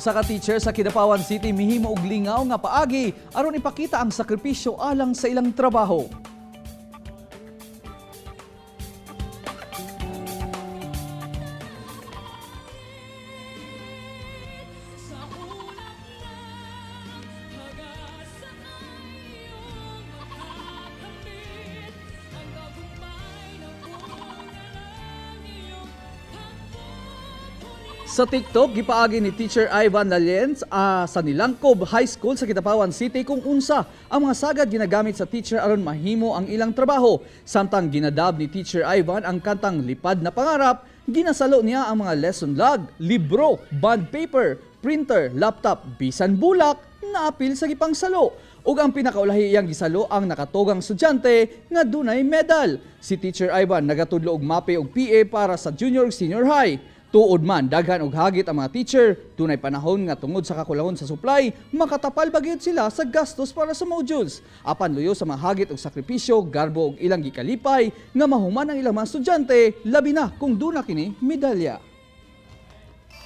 Usa ka teacher sa Kidapawan City mihimo og lingaw nga paagi aron ipakita ang sakripisyo alang sa ilang trabaho. Sa ulap ng pag-asa ay iyong makakamit ang tagumpay na bunga ng iyong pagpupuri. Sa TikTok, gipaagi ni Teacher Ivan Lalienz sa Nilangkob High School sa Kidapawan City kung unsa ang mga sagad ginagamit sa teacher aron mahimo ang ilang trabaho. Samtang ginadab ni Teacher Ivan ang kantang Lipad na Pangarap, ginasalo niya ang mga lesson log, libro, bond paper, printer, laptop, bisan bulak na apil sa gipangsalo. Ug ang pinakaulahi iyang gisalo ang nakatugang estudyante nga dunay medal. Si Teacher Ivan nagatudlo og MAPEH ug PE para sa junior ug senior high. Tuod man daghan og hagit ang mga teacher, dunay panahon nga tungod sa kakulangon sa supply, makatapal ba gyud sila sa gastos para sa modules. Apan luyo sa mga hagit og sakripisyo, garbo og ilang gikalipay nga mahuman ang ilang mga estudyante, labi na kung duna kini medalya.